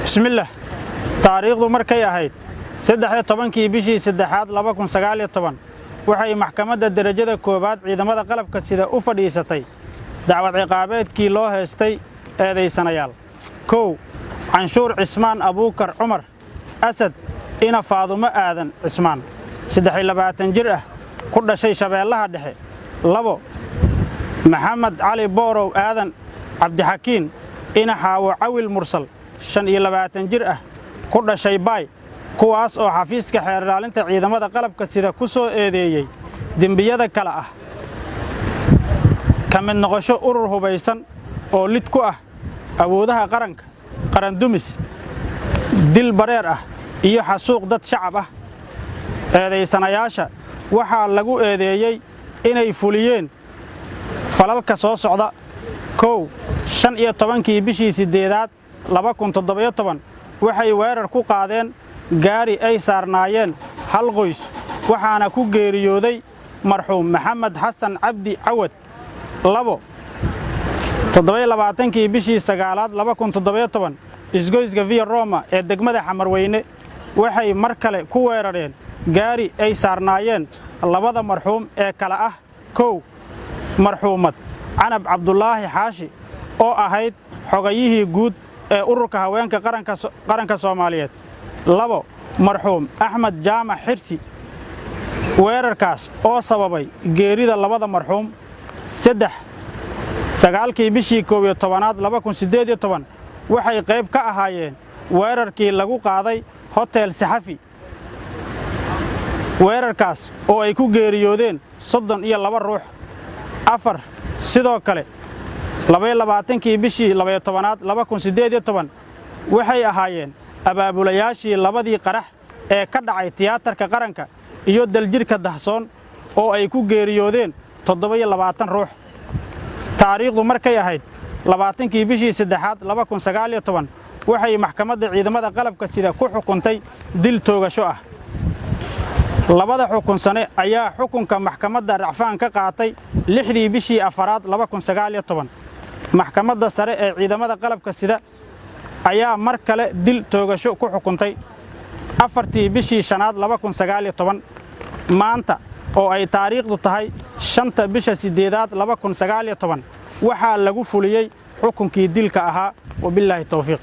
Bismillaah. Taariikhdu markay ahayd 13-kii bishii saddexaad 2019, waxay Maxkamadda Derajada Koowaad Ciidamada Qalabka Sida u fadhiisatay dacwad ciqaabeedkii loo heystay eedaysanayaal: 1, Canshuur Cismaan Abuukar Cumar Asad, ina Faadumo Aadan Cismaan, 23 jir ah, ku dhashay Shabeellaha Dhexe; 2, Maxamed Cali Boorow Aadan Cabdixakiin, ina Xaawo Cawil Mursal, 25 jir ah, ku dhashay Baay, kuwaas oo xafiiska xeer ilaalinta ciidamada qalabka sida ku soo eedeeyey dembiyada kale ah: ka mid noqosho urur hubaysan oo lid ku ah awoodaha qaranka, qarandumis, dil bareer ah iyo xasuuq dad shacab ah. Eedaysanayaasha waxaa lagu eedeeyey inay fuliyeen falalka soo socda: 1, 15-kii bishii siddeedaad 2017, waxay weerar ku qaadeen gaari ay saarnaayeen hal qoys, waxaana ku geeriyooday marxuum Maxamed Xasan Cabdi Cawad. 2, 27-kii bishii sagaalaad 2017, isgoyska Via Roma ee degmada Xamarweyne, waxay mar kale ku weerareen gaari ay saarnaayeen labada marxuum ee kale ah: 1, marxuumad Canab Cabdulaahi Xaashi oo ahayd xogayihii guud ee Ururka Haweenka Qaranka Soomaaliyeed; 2, marxuum Axmed Jaamac Xirsi, weerarkaas oo sababay geerida labada marxuum. 3, 9-kii bishii 11aad 2018, waxay qayb ka ahaayeen weerarkii lagu qaaday Hotel Saxafi, weerarkaas oo ay ku geeriyoodeen 32 ruux. 4, sidoo kale 22-kii bishii 12aad 2018, waxay ahaayeen abaabulayaashii labadii qarax ee ka dhacay Tiyaatarka Qaranka iyo Daljirka Dahsoon oo ay ku geeriyoodeen 27 ruux. Taariikhdu markay ahayd 20-kii bishii saddexaad 2019, waxay Maxkamadda Ciidamada Qalabka Sida ku xukuntay dil toogasho ah. Labada xukunsane ayaa xukunka maxkamadda racfaan ka qaatay 6-dii bishii afaraad 2019. Maxkamadda Sare ee Ciidamada Qalabka Sida ayaa mar kale dil toogasho ku xukuntay 4-tii bishii shanaad 2019. Maanta oo ay taariikhdu tahay 5-ta bisha siddeedaad 2019, waxaa lagu fuliyey xukunkii dilka ahaa. Wabillaahi towfiiq.